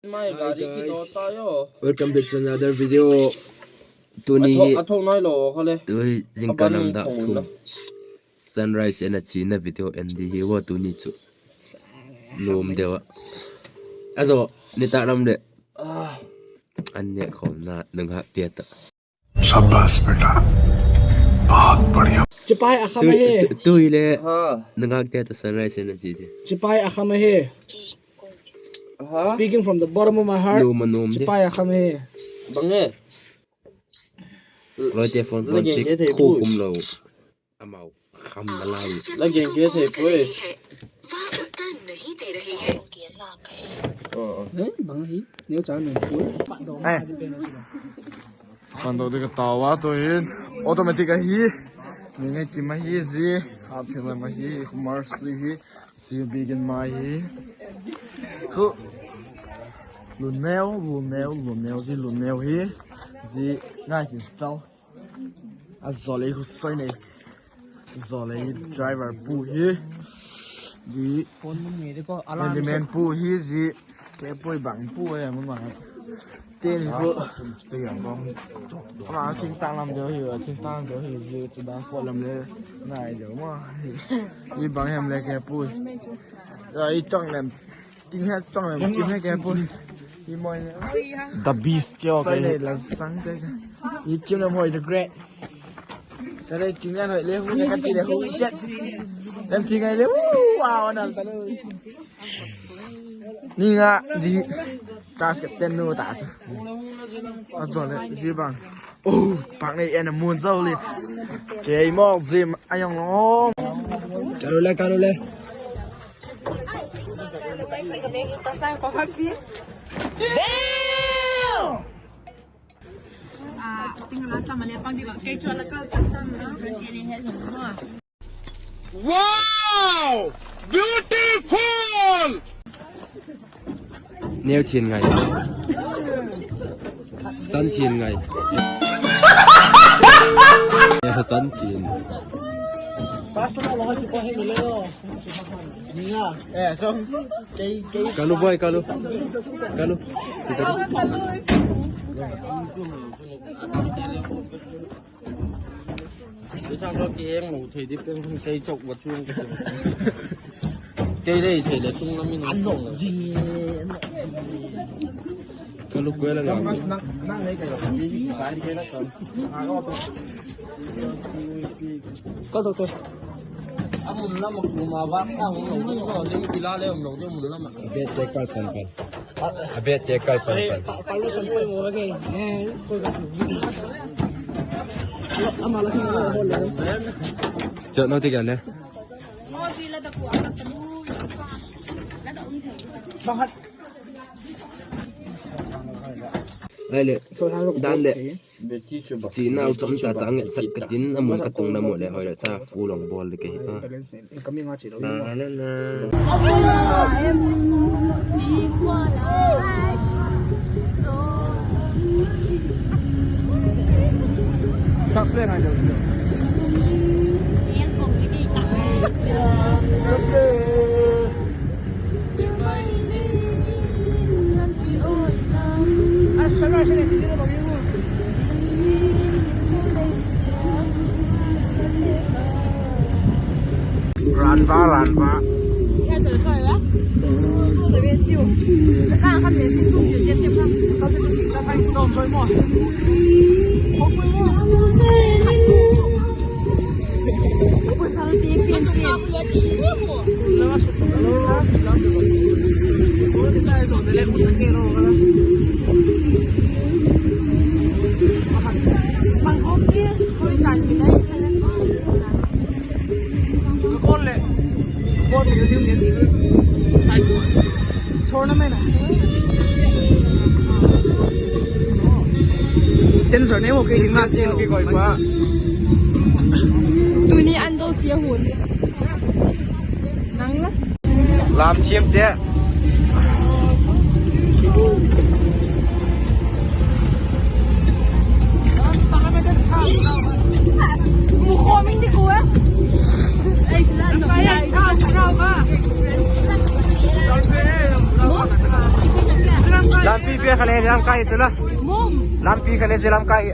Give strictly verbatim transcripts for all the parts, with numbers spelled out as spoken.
Hi guys, welcome back to another video. Tuni hi, tui zingkal lam dak thum, sunrise ena china video en di hi ua tuni chu. Nuam deu a. A zaw, nitâk lam leh an nêkkhawmna nungakte tawh. शाबाश बेटा, बहुत बढ़िया। Chipai a kham ahi. Tui le nungakte tawh sunrise ena chi di. Chipai a kham ahi. Speaking from the bottom of my heart. Nuam a nuam di. Chipai a kham ahi. Bang e? Loite phone phone tik khu kum lo. Amau khamna lai. La gen ke thei puai. Bang hi neu cha nung puai. Pan do de ka tau a tu hin automatic ahi. Ni ngai kim ahi zi. Hap thing lam ahi. Khumar sui hi. Zi bigin mai hi. Khu. Luneu, luneu, luneu, zi luneu hi. Zi ngai kin chau. A zaw lei khu soi nei. Zaw lei driver pu hi. Zi handyman pu hi zi. Ke pui bang pu e mama. Te ni khu. Ama thingtâng lam deu hi, thingtâng deu hi zi chu dang pawt lam le ngai deu ma. Hi bang hem le ke pui. Ai chang lem. Ting he chang lem, ting he ke pui. Hi moi. The beast ke ok. Sai le la sang te. Hi kim lam hoi the great. Ka le ting le hoi le hu ka ti le hu chet. Em ting ai le hu wow na ta le. Ni nga di. Kas ka ten nu ta. A zaw le zi bang. Oh, pak nei en a mun zo le. Kei mawk zim a yong lo. Ka lu le, ka lu le. Wow! Beautiful! Neu thian ngai. Chan thian ngai. Neu chan thian. Ka lu boy, ka lu. Ka lu. Ti ta. Ti sang lo ki heng lo thei di pen hun sei chok wa chuang ka. Kei dei thei le tung na min. An lo di. Ka lu kuai la nga. Mas na, na nei ka lo. Sai di ke na chon. Ka to to. A mun lam a ku ma va ka hung lo di ko lim kila le um lo di mun lam a. Be te kal pan pan. A bet te kal pan pan. Chot no ti ka le. Ai le. Dan le. Chinau chom cha cha nge sak ka tin a mun ka tung na mu le hoi le cha fu long ball le ke hi a. Ranva, ranva. Tournament a. Tension nei mo ke ding na ti lo. Tuni an do sia hun. Nang la. Lam thiam te. Lampi pe kha le lam kai chu la. Lampi kha le lam kai.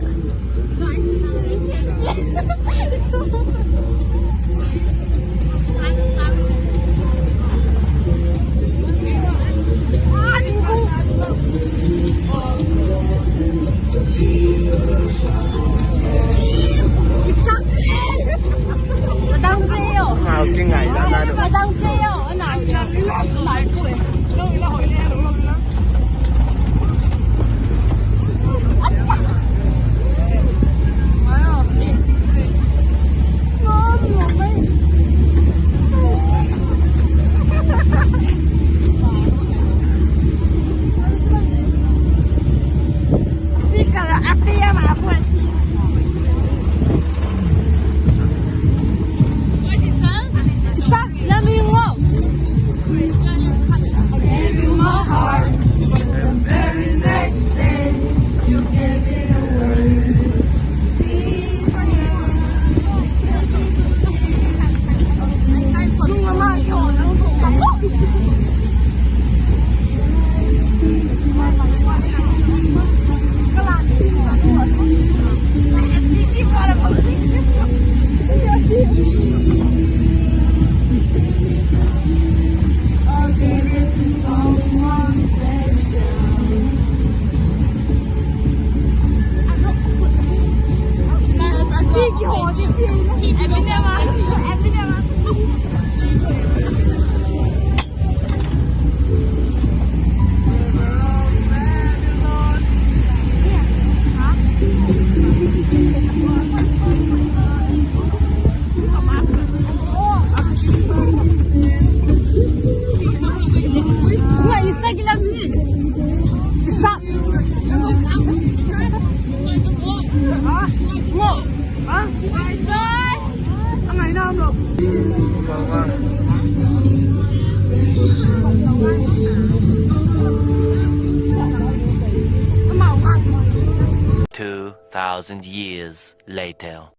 Two thousand years later.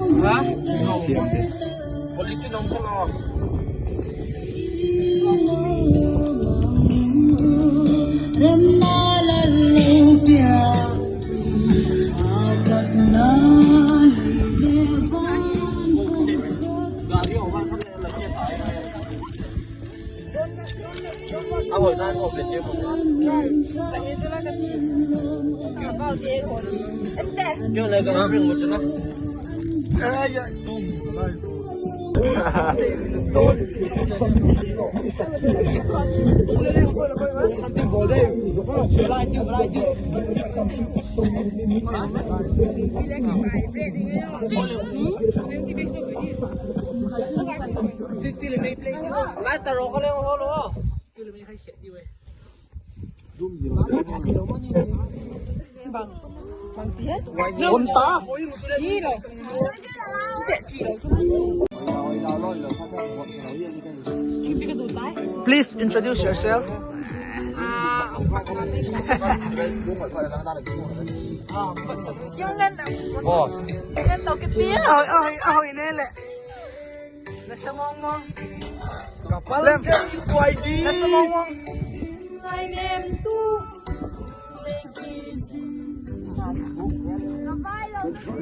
Please introduce yourself.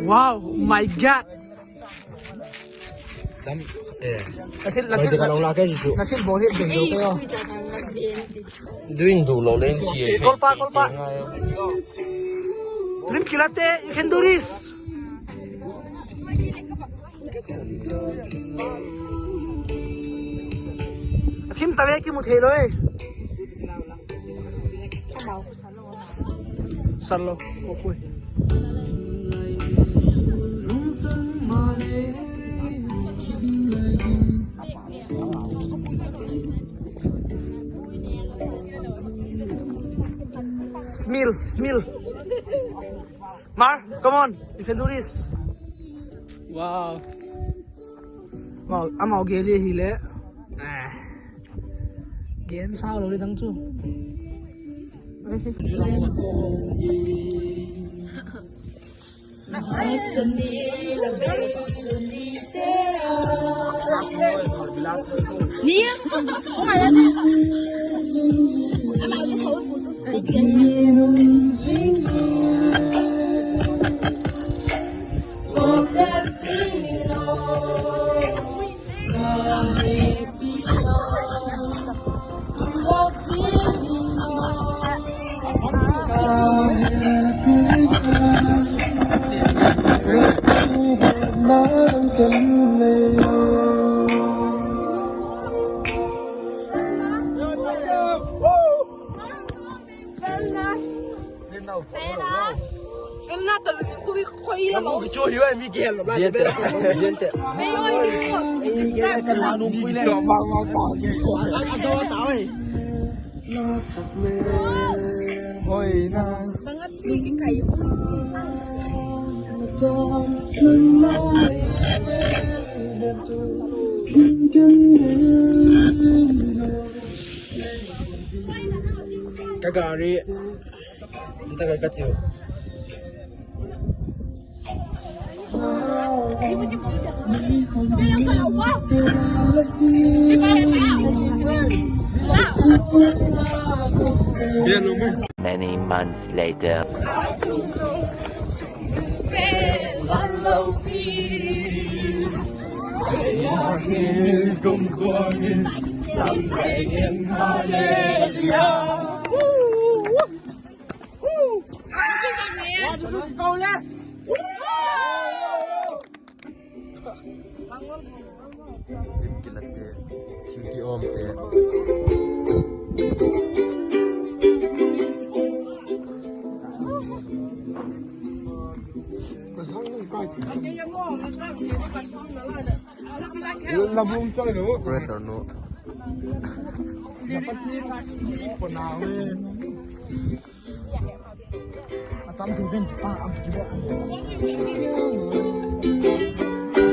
Wow, my God. Nasil, nasil, nasil bol hi dei lo te o. Duin du lo le ti. Kolpa, kolpa. Lim kilate, you can do this. A thim ta ve, kimu thei lo e. Salo, okay. Smil, smil. Mar, come on, you can do this. Wow. Amau, amau gel hi le. Ah. Gen sau lo le dang chu. Ka gari. Ita ka ka tiu. Many months later.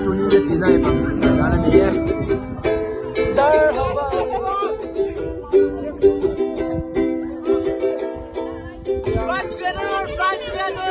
Tuni le tina i pan na la ni e. Dar haba. Fight together, fight together.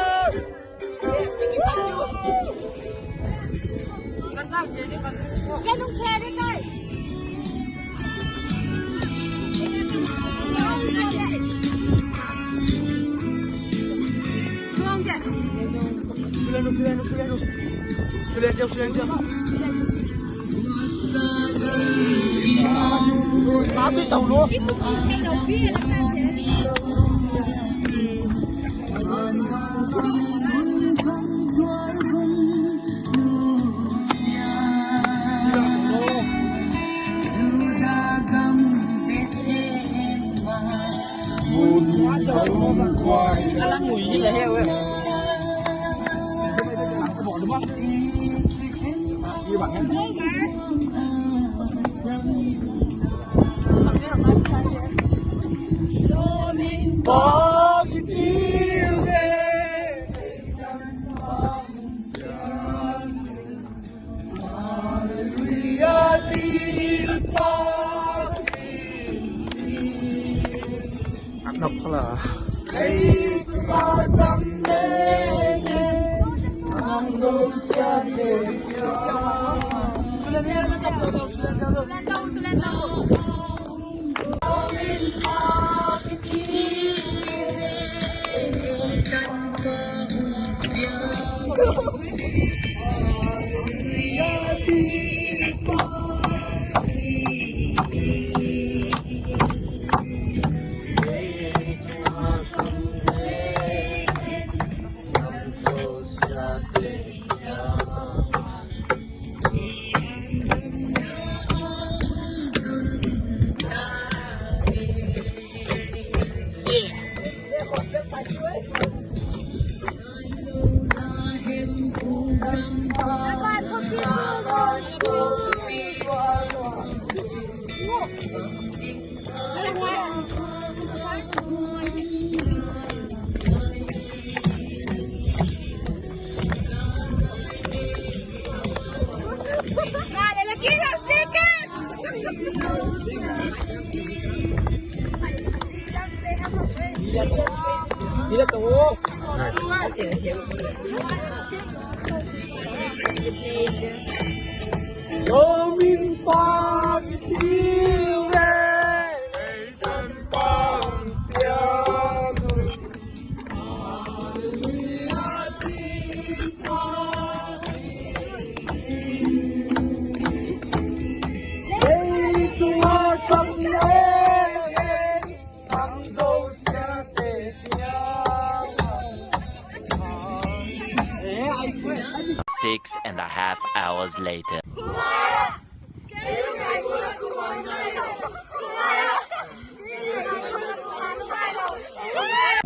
Six and a half hours later.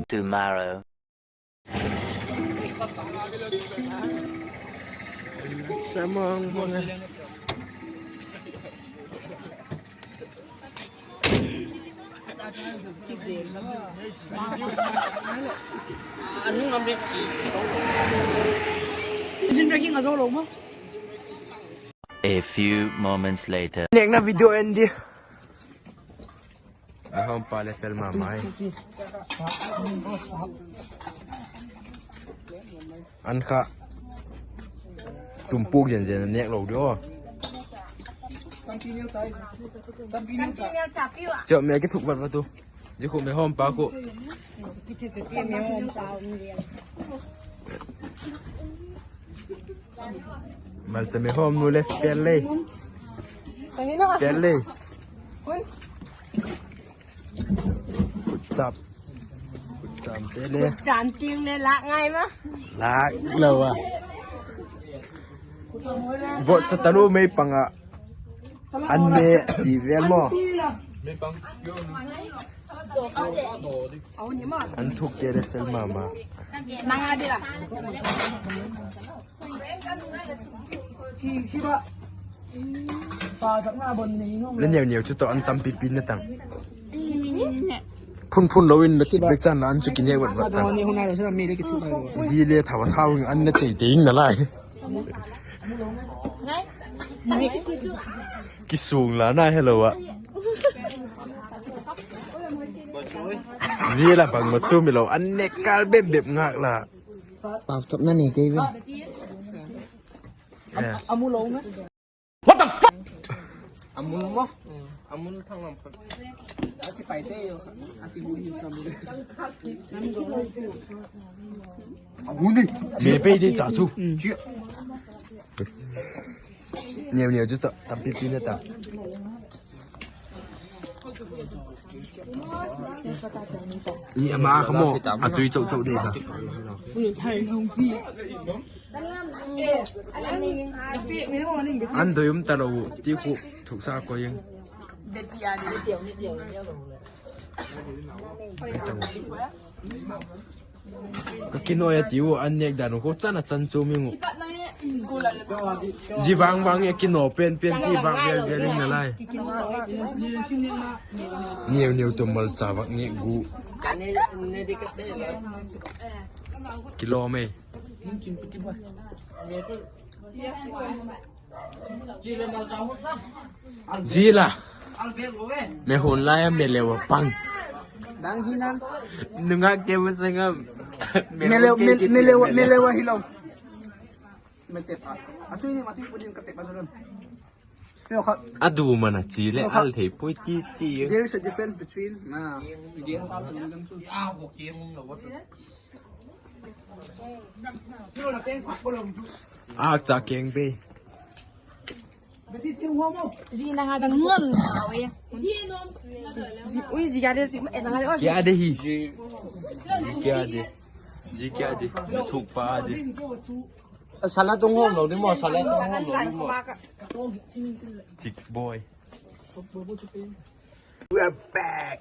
Tomorrow. A few moments later. Nekna video en di. A hawmpa le fel ma mai. An kha tum puk zen zen a nek lo di aw. Chiau me kithuk vat vat u. Zia khu me hawmpa khu. Malcha me hawm nu le pel le. Pel le. Chap. Cham te le. Cham ting le lâk ngai ma. Lâk lo a. Vot sa talu mei pang a. An ne ti vel maw. An thuk te le fel ma ma. Le neu neu chu tawh an tampipi na tang. Phun phun lo in na kit bek chan la an chu kinek vat vat tang. Zi le thau thau in an na tei tei in na lai. Kisung la na helo a. Zi la bang ma chu mi lo an nek kal bep bep ngak la. Pau chop na ni kei ve. Amu lo me. What the fuck? Amu mo. Amu thang lam pha. Ati pai te yo. Ati bu hin sa mu. Amu ni. Me pe de ta chu. Neu neu chu ta tampipi na ta. Ni ama kha maw, a tui chau chau de kha. An doi um ta lo ti khu thuksa ko ing. Ka kinawi a ti u an nek dan u kho chan a chan chu mi ngu. Zi vang vang e kinaw pen pen ti vang vel vel in na lai. Neu neu tu malcha vak nek gu. Kilo mei. Zila. Me hun lai a me leu a pang. Dang hi nan. Nungak ke bu sangam. Me leu, me, me leu, me leu a hilo. Me tep a. A tui ni ma ti pu din ka tep a zalam. A du man a chi le al thei pui ti ti. There is a difference between, ah, a cha keng be. Zi nang a dang ngon. Zi, ui, zi ka de, eh, nang a de. Kia de hi. Kia de. Zi kia de. Thuk pa de. Salad tung hom lo ni maw, salad tung hom lo ni maw. Chick boy. We're back.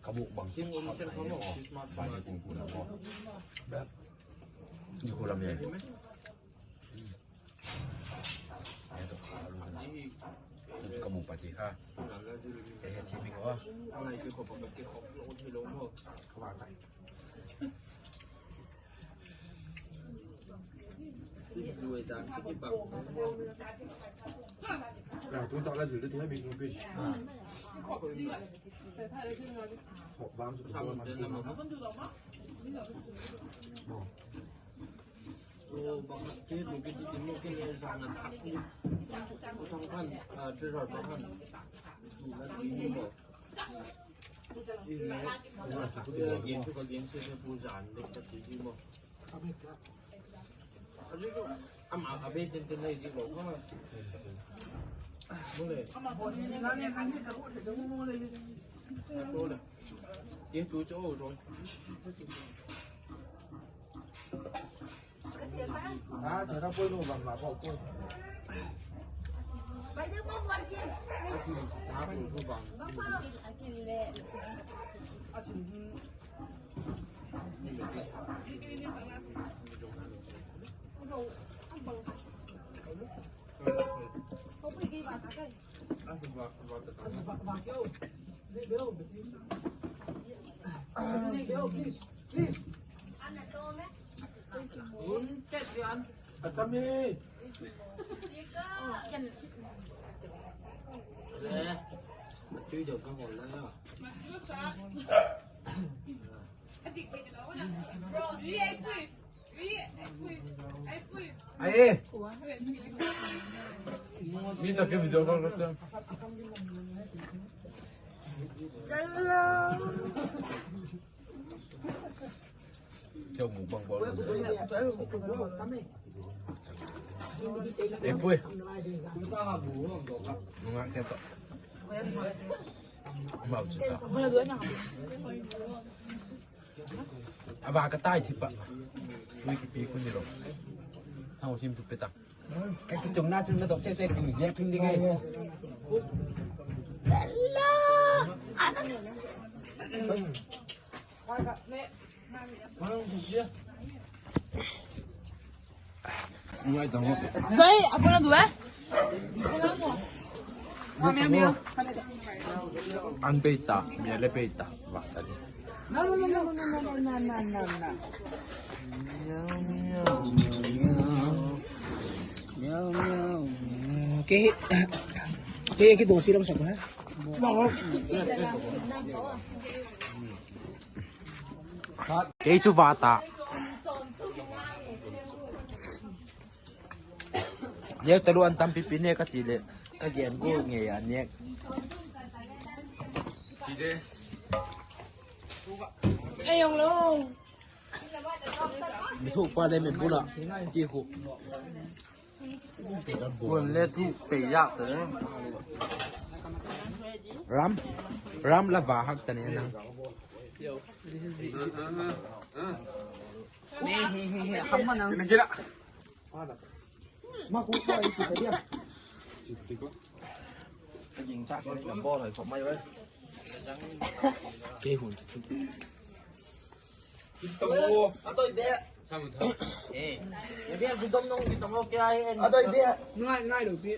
Ka mukbang. Ni khu lam e. Ka mu pa ti kha. Ka he thi mi ko. Ai. Mi ta ke video call kar ta. Keu mukbang bawl. Ei pui. Nungak keu ta. Mau chu ta. A va ka tai thi pa. Tui kipi kun ni lo. Thau sim chu pe ta. Ka kichungna chun na dok sese, kum ziak thum ding ai. Sai, a puna du e. An pei ta, mi le pei ta. Va ta di. Ke, ke, ke dong si long sak ha. Kei chu va ta. Neu talu an tampipi ne ka ti le, ka gen gu ngei a nek. Ei ong lo. Mi thuk pa le mi bula ti khu. Kun le thuk pe yak ta le. Ram, ram la va hak ta ne nang. He, he, he, he, kham ma nang. Ma khu pa i ti ta dia. Ka ging cha ka bol hoi khop mai oi. Ke hun chu. Ito. Atoi be. Sam tho. Eh. Ya be, gudom nong gudom, okay ai en. Atoi be. Ngai, ngai lo pi.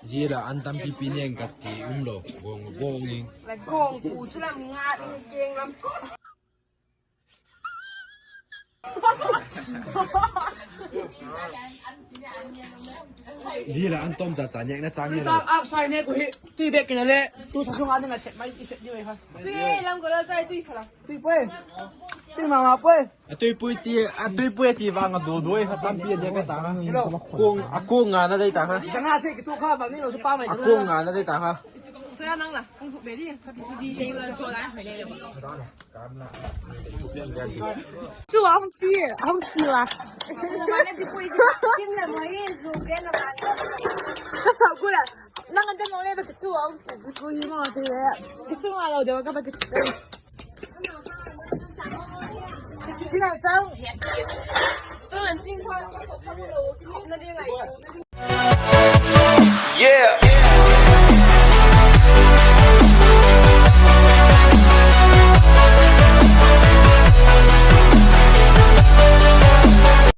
Zia la an tampipi neng ka ti um lo, gong gong ing. La gong ku chu lam nga ing keng lam ko. Zia la an tom cha cha nek na chang ni la. Ak sai ne ku hi, tui bek kina le, tu sa sung an na set mai ti set ni wei ha. Tui lam ko la chai tui sa la. Tui poi. Tui ma ma poi. A tui pui ti, a tui pui ti vang a du du e, kha tampi a dia ka ta ha. Kung, a kung nga na dei ta ha. Ka nga se ki tu kha bang ni lo su pa mai. A kung nga na dei ta ha. Sa nang la, kung su be di, ka ti su di, dei lo so la, hai le. Chu a hung ti, a hung ti la. Kim le mo i zu ke na ba. Ka sa ku la. Nang an ta mo le ba chu a hung ti zu ku hi mo te. Ki su nga lo de ka ba ki. Yeah.